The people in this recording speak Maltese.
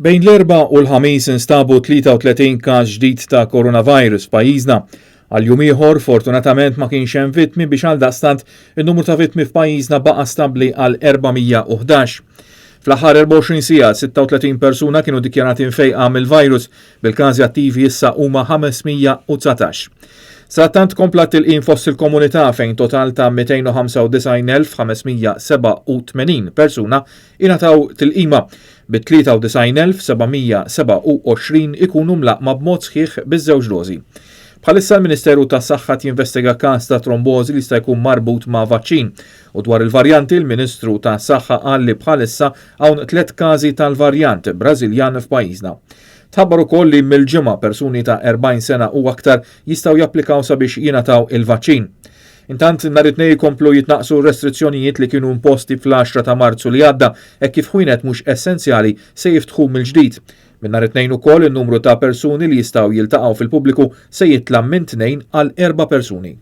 Bejn l-Erbgħa u l-Ħamis instabu 33 każ ġdid ta' coronavirus f'pajjiżna. Għal jum ieħor, fortunatament ma kienx hemm vittmi biex għaldaqstant in-numru ta' vittmi f'pajjiżna baqa' stabbli għal 411. Fl-aħħar 24 siegħa, 36 persuna kienu dikjarati mfejqa mill-virus, bil-każi attivi issa huma 519. Sadattant kompla t-tilqim fost il-komunità fejn total ta' 295,587 persuna ingħataw tilqima, bi 93,727 ikunu mlaqqma b'mod sħiħ biż-żewġ dożi. Bħalissa l-Ministeru tas-Saħħa qed jinvestiga każ ta' trombożi li jista' jkun marbut ma' vaċċin. U dwar il-varjanti, il-Ministru tas-Saħħa qal li bħalissa hawn tlett każi tal-varjant Brażiljan f'pajjiżna. Tħabbar ukoll li mill-Ġimgħa persuni ta' 40 sena u aktar jistgħu japplikaw sabiex jingħataw il-vaċċin. Intant, nhar it-Tnejn ikomplu jitnaqqsu r-restrizzjonijiet li kienu imposti fl-għaxra ta' Marzu li għadda hekk kif ħwienet mhux essenzjali se jiftħu mill-ġdid. Minn nhar it-Tnejn ukoll in-numru ta' persuni li jistgħu jiltaqgħu fil-pubbliku se jitla' minn tnejn għal erba' persuni.